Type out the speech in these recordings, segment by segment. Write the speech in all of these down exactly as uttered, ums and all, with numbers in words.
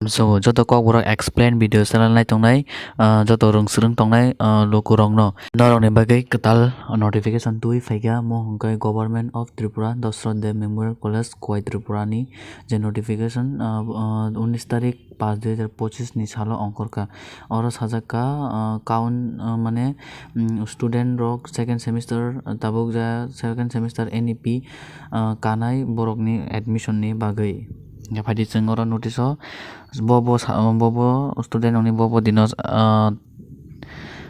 So, joto kokborok explain video channel nai tongnai, ah, joto rwng swrwng tongnai, ah, lukurokno. Norokni bagwi kwtal notification twi phaikha, mo hwnkhe Government of Tripura, Dasarath Deb Memorial College, Khowai, Tripura ni je notification, ah, ah, unis tarik paanch dui hajar pochis ni salo ongkhorkha. Oro sajakka, ah, count, ah, mane, mm, student rok second semester, ah, tabuk ja second semester N E P, ah, kanai borokni admission ni bagwi. Hwnkhe phaidi chwng oro notice o bo, bo sa-, bo, bo student rokni bo, bo dino, ah,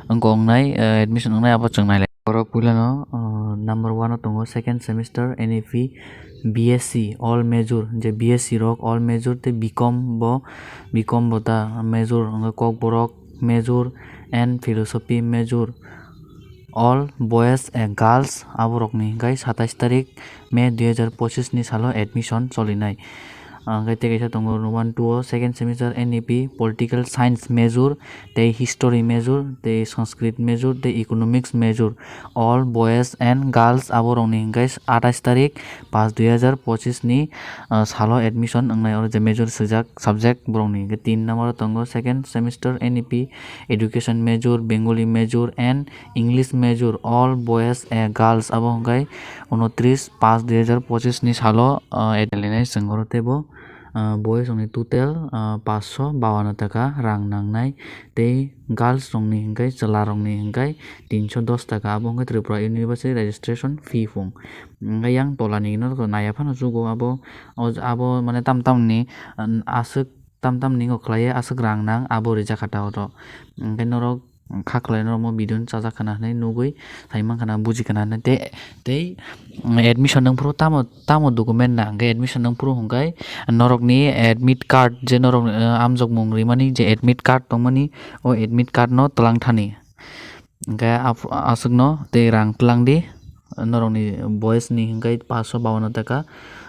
wngkha wngnai, ah, admission wngnai abo chwng nailai. Borok puilano, ah, number one o tongo second semester N E P B S C all major, je B S C rok all major tei B Com bo, B Com bo ta major, hwnkhe Kokborok major and philosophy major. All boys and girls aborokni hwnkhe satais tarik May dui hajar pochis ni salo admission cholinai. Hwnkhe tei kaisa tongo Roman two o second semester N E P political science major tei history major tei Sanskrit major tei economics major. All boys and girls aborokni hwnkhe atais tarik paanch dui hajar pochis ni, ah, salo admission wngnai oro je major swijak subject borokni hwnkhe tin number o tongo second semester N E P education major, Bengali major and English major, all boys and girls abo hwnkhe unotris paanch dui hajar pochis ni salo, ah, admission wngnai chwng oro teibo, ah, boys rokni total, ah, paanch sho bawanno taka rang nangnai tei girls rokni hwnkhe chwla rokni hwnkhe tin sho dos taka abo hwnkhe Tripura University registration fee phung. Hwnkhe yang tola ni no naiya phano chugo abo, o, abo mane tam tam ni, ah, aswk tam tam ni wngkha khlai aswk rang nang abo rijak kha ta oro. Hwnkhe norok kha khlai norok mo video no chajak khana hinwi nugwi sai mankha na buji khana hinwi tei, tei admission nang phuru tamo, tamo document na hwnkhe admission nang phuru hwnkhe norokni admit card je norok, eh, amjokmung rimani je admit card tongmani o admit card no twlang thani hwnkhe af-, aswkno tei rang twlang di. Norokni boys ni hwnkhe paanch sho bawanno taka,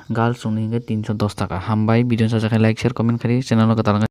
girls rokni hwnkhe tin sho dos taka. Hambai video sajak khe like, share, comment khaidi channel no kwtal wngkha.